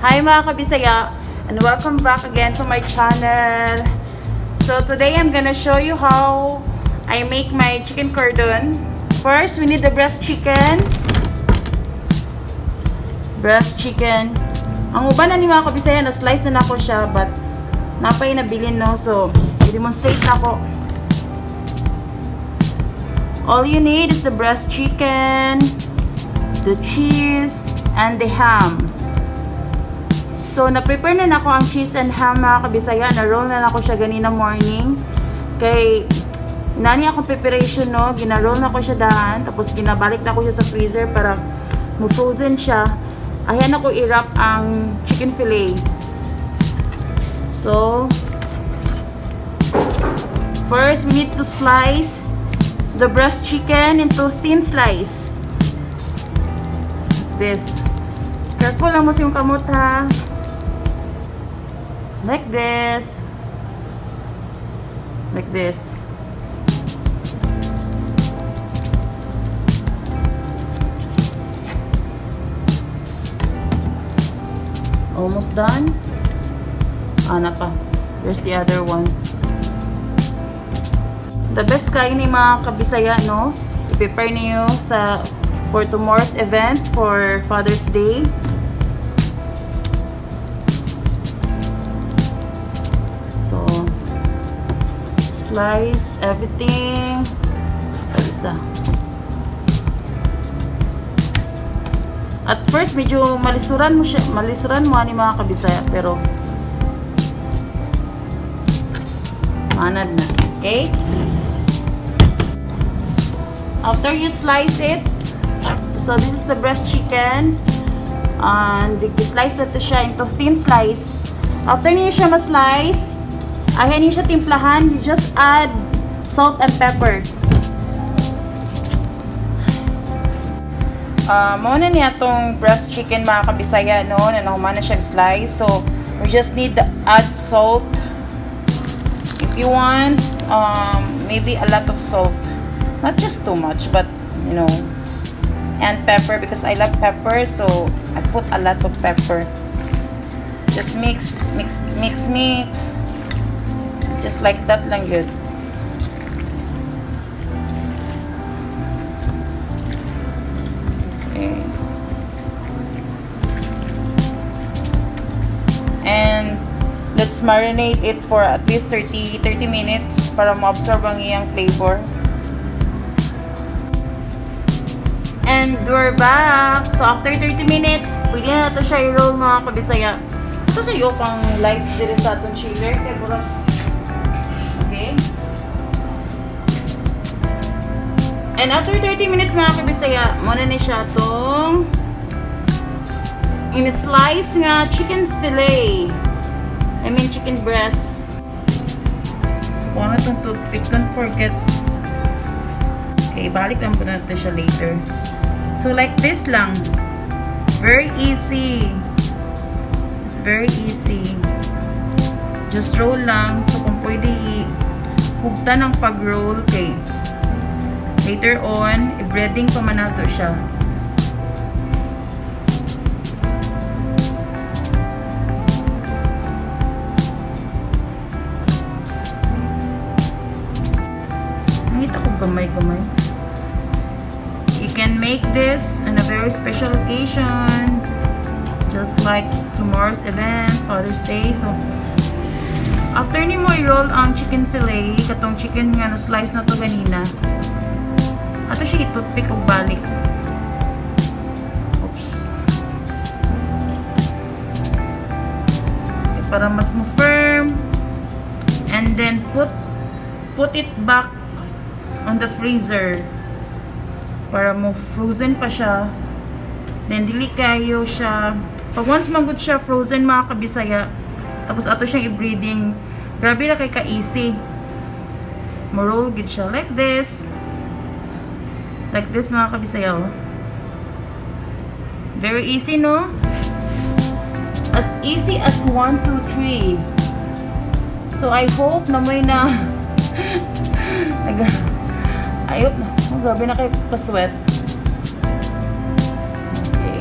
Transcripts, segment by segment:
Hi, mga kabisaya, and welcome back again to my channel. So today I'm gonna show you how I make my chicken cordon. First, we need the breast chicken. Breast chicken. Ang uban na ni, mga kabisaya, na slice na nako siya, but napay nabilin, no? So, i-demonstrate nako. All you need is the breast chicken, the cheese, and the ham. So, na-prepare na nako ang cheese and ham, mga kabisaya. Na-roll na nako siya ganina morning. Kay, nani akong preparation, no? Gina-roll na ko siya daan. Tapos, ginabalik na ko siya sa freezer para mo-frozen siya. Ayan ako i-wrap ang chicken fillet. So, first we need to slice the breast chicken into thin slice. This. Careful lang mo sa iyong kamot, ha. Like this. Like this. Almost done. Ana pa. There's the other one. The best kayo ni mga kabisaya, no? I-prepare niyo sa for tomorrow's event for Father's Day. So, slice everything. Ito isa. At first, medyo malisuran mo siya, malisuran mo ani, mga kabisaya, pero manad na. Okay? After you slice it, so this is the breast chicken. And slice na to siya into thin slice. After niyo siya ma-slice, ayan niyo siya timplahan, you just add salt and pepper. Mao na niya tong breast chicken, mga kabisaya, no, na nahuman na siyang slice. So, we just need to add salt. If you want, maybe a lot of salt. Not just too much, but, and pepper because I love pepper, so I put a lot of pepper. Just mix, mix, mix, mix. Just like that lang yun. Okay. And let's marinate it for at least 30 minutes para ma-absorb ang iyang flavor. And we're back. So after 30 minutes, pwede na nato siya i-roll, mga kabisaya. Ito sa iyo pang lights diri sa atong chiller. Kaya okay. And after 30 minutes, mga kabisaya, muna ni siya tong in-slice nga chicken fillet. I mean chicken breast. So, kung ano itong toothpick, don't forget. Okay, balik lang po natin siya later. So, like this lang. Very easy. It's very easy. Just roll lang. So, kung pwede, hugtan ang pag-roll kay later on, i-breading pa man nato siya. Nangita ko gamay-gamay. You can make this on a very special occasion. Just like tomorrow's event, Father's Day. So, after ni mo i-roll ang chicken fillet, katong chicken nga na slice na to ganina, ato siya i-toothpick og balik. Oops. Okay, para mas mo firm. And then put it back on the freezer para mo frozen pa siya. Then dili kayo siya pag once magud siya frozen, mga kabisaya, tapos ato siyang i-breading, grabe na kay ka-easy. Mo roll gid siya like this. Like this, mga kabisaya, oh. Very easy, no? As easy as 1, 2, 3. So, I hope na may na nag I hope na. Oh, grabe na kayo ka-sweat. Okay.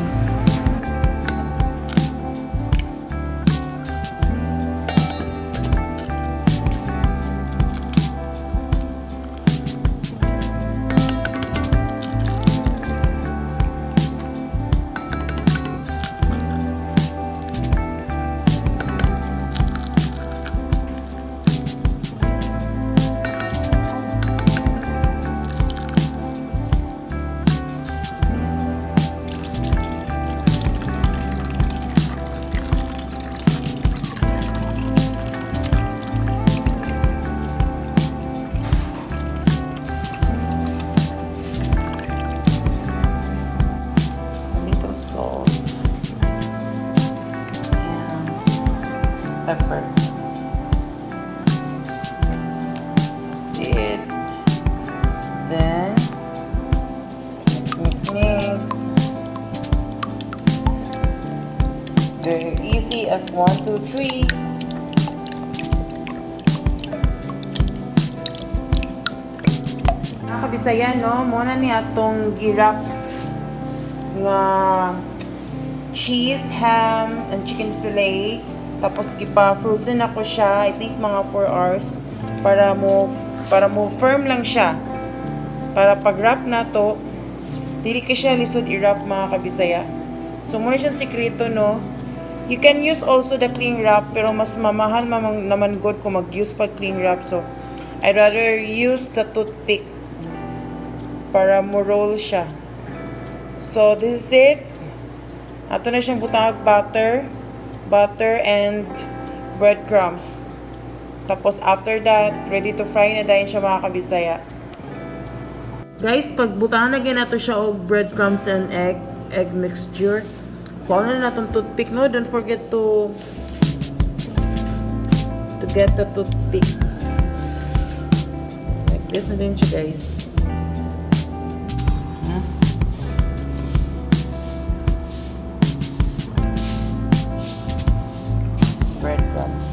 Very easy as 1, 2, 3. Mga kabisaya, no? Mao na ni atong gi-wrap nga cheese, ham, and chicken fillet. Tapos gipa-frozen nako siya, I think mga 4 hours para mo firm lang siya. Para pag wrap nato, dili ka siya lisod i-wrap, mga kabisaya. So mao na siyang sikreto, no. You can use also the cling wrap, pero mas mamahal naman gud kung mag-use pag cling wrap. So I'd rather use the toothpick para mo roll siya. So this is it. Ato na siyang butang butter and breadcrumbs. Tapos after that, ready to fry na dayon siya, mga kabisaya. Guys, pag butang na nato siya og breadcrumbs and egg mixture, kuha na natong toothpick, no? Don't forget to get the toothpick. Like this na din siya, guys. Breadcrumbs.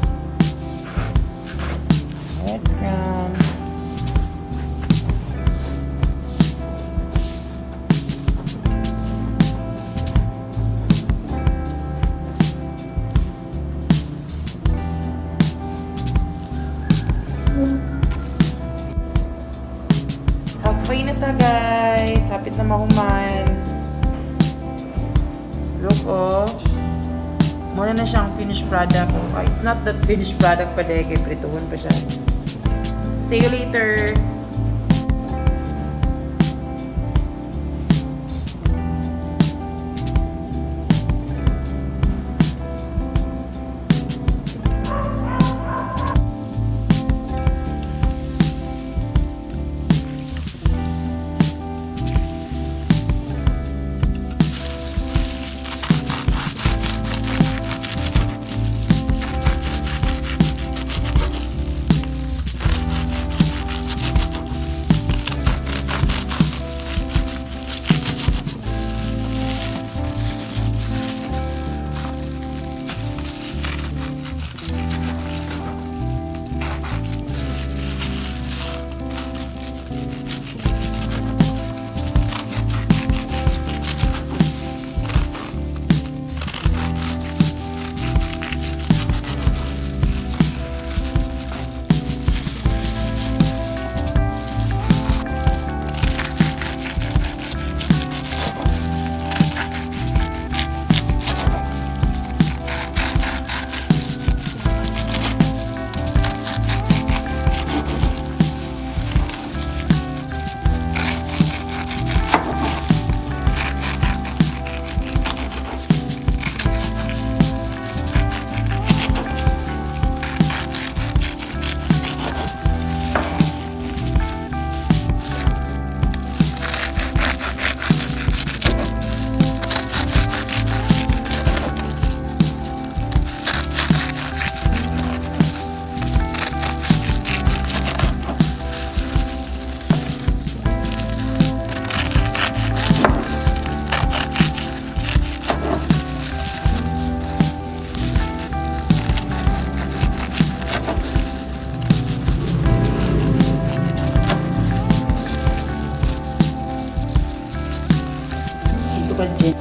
Breadcrumbs. Halfway na ta, guys. Hapit na mahuman. Look, oh. Mao na siyang finished product. Oh, it's not that finished product pa diay, kay prituhon pa siya. See you later! Dito ka, Jen.